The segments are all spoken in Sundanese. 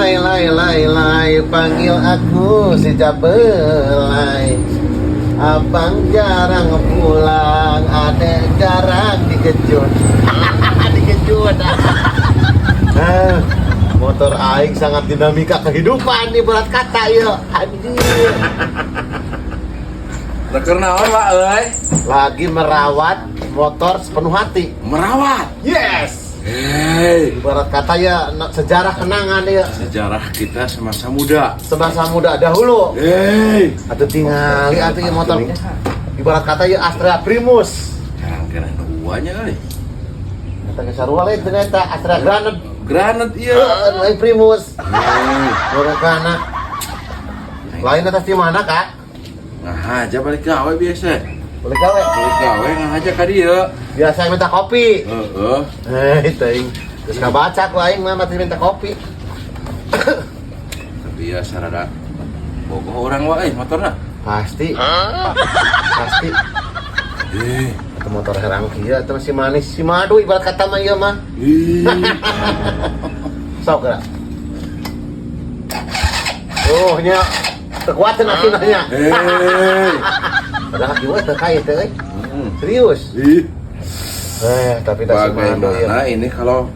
Lai lai lai lai, panggil aku si Jabelai. Abang jarang pulang, adek jarang dikejut. Dikejut. Ah, motor aing sangat dinamika kehidupan ibarat kata ya. Anjir. Reker naon, Pak, euy? Lagi merawat motor sepenuh hati. Merawat. Yes. Hei, Ibarat kata ya sejarah kenangan ya. Sejarah kita semasa muda. Semasa muda dahulu. Hei, Atau tingali atuh ieu motor. Ibarat kata ya Astra Primus. Jarang kena duanya kali. Eta ge sarua lain ternyata Astra Granat. Granat iya. Heeh, lain Primus. Hei, Kana. Lain atas di mana, Kak? Nah aja balik gawe biasa. Boleh gawe. Balik gawe nggak aja ka dieu. Biasa minta kopi. Heeh. Eh, teuing. Geus kabaca ku aing mah mati minta kopi. Tapi ya sarada bogoh urang wae motorna. Pasti. Pasti. Eh, Atau motor herang kieu atau si manis si madu ibarat kata mah ieu mah. Ih. Sok geura. Oh, nya kekuatan akhirnya nya. Hei. Padahal kieu teu kaya teh euy. Serius. Ih. Eh, tapi dah si madu ya. Bagaimana ini kalau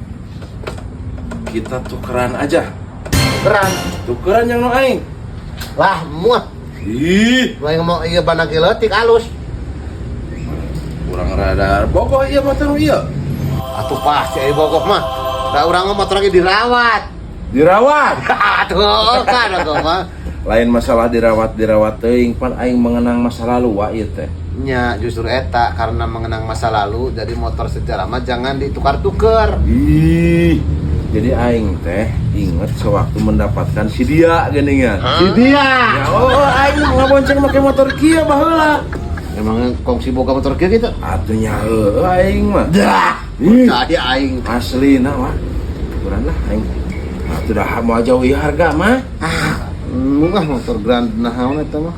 kita tukeran aja? Tukeran. Tukeran yang nu aing. Lah, muah. Ih, Lain mau ieu banag leutik halus. Kurang rada bogoh iya motor iya. Atuh pasti aya bogoh mah. Da urang mah motor lagi dirawat. Dirawat. Atuh kan atuh mah. Lain masalah dirawat dirawat teuing, pan aing mengenang masa lalu wa ieu teh. Nya justru eta karena mengenang masa lalu, jadi motor sejarah mah jangan ditukar-tuker. Ih. Jadi aing teh inget sewaktu mendapatkan si dia geuningan. Si dia. Ya oh, aing ngabonceng make motor kieu baheula. Emang kongsi boga motor kieu gitu? Atuh nya heueuh aing mah. Dah. Ih. Percaya aing. Aslina wah. Kurang lah aing. Atuh dah mau jauh ieu harga mah. Ah, murah motor Grand naon eta mah.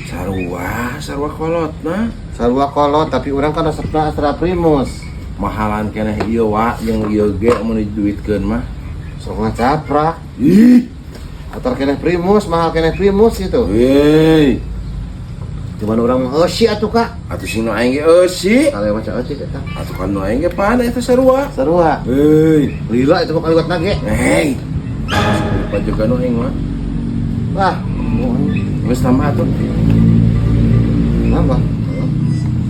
Sarua, sarua kolot nah. Sarua kolot, tapi urang kan resepna Astra Primus. Mahalan keneh ieu wa jeung ieu ge mun diduitkeun mah. Sok ngacaprak. Ih. Motor keneh Primus, mahal keneh Primus gitu. Hei. Cuman urang mah eusi atuh, Kak. Atuh sing nu aing ge eusi. Kalau macam eusi eta. Atuh kan nu aing ge pana eta sarua. Sarua. Hei. Lila itu mah kaliwat nage. Hei. Lupa juga nu aing mah. Wah, Geus tambah atuh. nambah.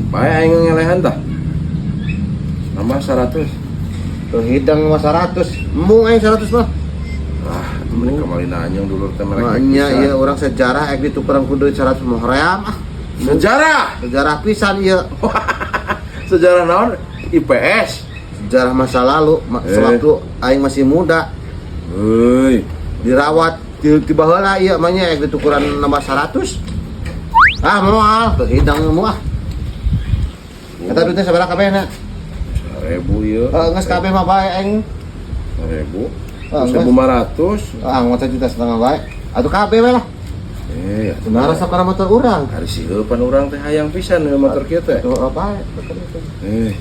Bae aing ngelehan tah. Nambah 100. Tuh hidang mah 100. Embung aing 100 mah. Ah, atuh mending kamari nanyong dulur teh mereka. Makanya iya urang sejarah ek ditukeran ku duit 100 mah hoream ah. Sejarah. Sejarah pisan ieu. Sejarah naon? IPS. Sejarah masa lalu, Eh. sewaktu aing masih muda, Hei. Dirawat di baheula ieu mah nya ek ditukeran nambah 100. Ah, moal, tuh hidang moal. Eta duitnya sabaraha kabehna? 1000 ieu. Heeh, geus kabeh mah bae aing. 1000. Ah, 1500. Ah, ngotot juta setengah bae. Atuh kabeh we lah. Eh, atuh Nah, resep kana motor urang. Hari sih pan urang teh hayang pisan we motor kieu teh. Tuh apa? Eh,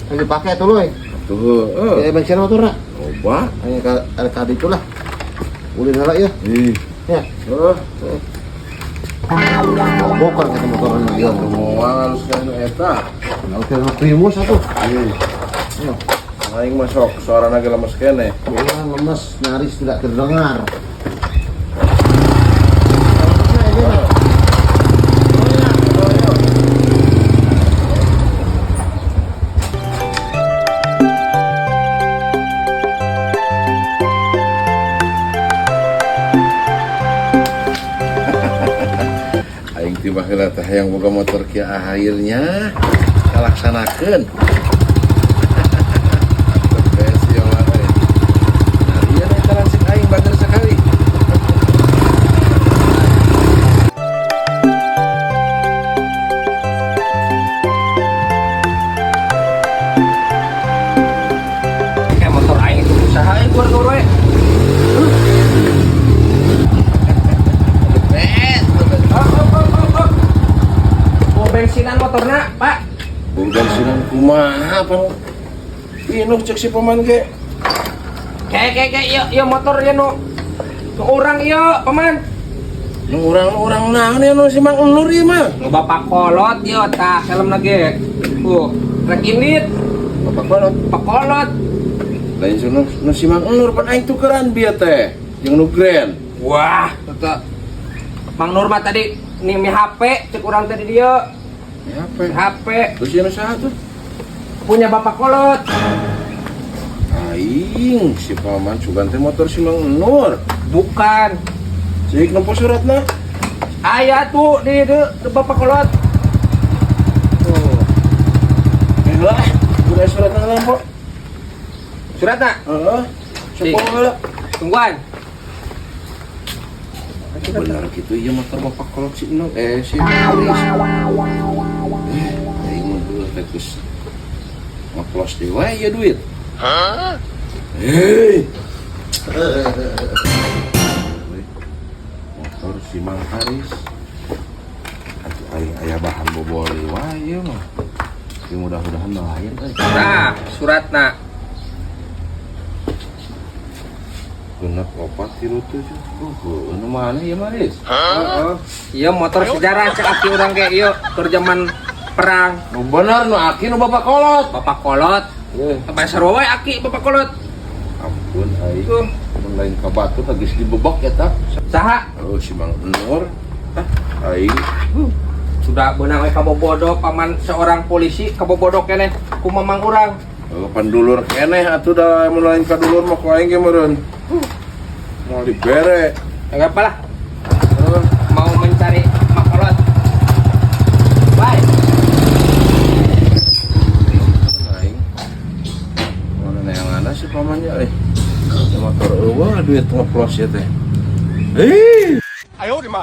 Yang dipake atuh luy. Atuh heueuh. Ya bensin motorna. Loba. Hanya ka ka ditu lah. Ulin heula ieu. Ih. Ya. Heuh. Bokor kita motor anu ieu. Moal halus kan eta. Oke, Primus atuh. Ih. Ayo. Aing mah sok suarana ge lemes keneh. Iya, lemes, nyaris tidak terdengar. Aing tiba heula teh hayang boga motor kieu, akhirnya kalaksanakeun. The best ya mah euy. Nah, iya eta langsung aing bager sekali. Kayak motor aing itu usaha aing keluar we. The best. Oh, oh, oh, oh, oh. Mau bensinan motorna, Pak? Bensinan kumaha pan? Pinuh cek si paman ge. Kayak kayak kayak ieu ieu motor ieu nu nu urang ieu, Paman. Nu urang naon ya, nu si Mang Nur ieu mah? Nu bapak kolot ieu tah helm ge. Tuh, rek indit, Bapak kolot. Bapak kolot. Lain nu, nu si Mang Nur pan aing tukeran bieu teh. Jeung nu Grand. Wah, tetep. Mang Nur mah tadi nih mi HP cek urang tadi dia. Ya apa? HP Terus ieu nu saha tuh? Punya bapak kolot. Aing si paman sugan teh motor si Mang Nur. Bukan. Cik nempo suratna. Aya tuh di bapak kolot. Tuh. Eh lah, udah suratna nempo. Suratna? Heeh. Cik. Sepuluh heula. Tungguan. Bener gitu iya motor bapak kolot si Nur, eh, si Aris. Eh, aing mah dulu teh geus ngeplos deui wae ya duit. Hei. Motor si Mang Aris. Atuh aing aya bahan bobol deui wae ieu mah. Tapi mudah-mudahan lain euy. Nah, suratna. 6 4 3 7. Oh, nu mana ya, Maris? Heeh. Iya motor sejarah cek aki urang ge ieu keur zaman perang. Nu bener nu aki nu bapak kolot. Bapak kolot. Eh, Sampai sarua wae aki bapak kolot. Ampun aing. Tuh. Mun lain ka batu tah geus dibebek eta. Saha? Oh, si Mang Nur. Ah, aing. Sudah beunang we kabobodo paman seorang polisi kabobodo keneh ku mamang urang. Oh, pandulur keneh atuh da mun lain ka dulur mah ku aing ge meureun. Mau dibere. Enggak apalah, Oh, mau mencari makolot. Bye. Aing. Mana neanganna si pamannya euy. Motor euweuh duit ngeplos ya teh. Eh. Ayo di mah.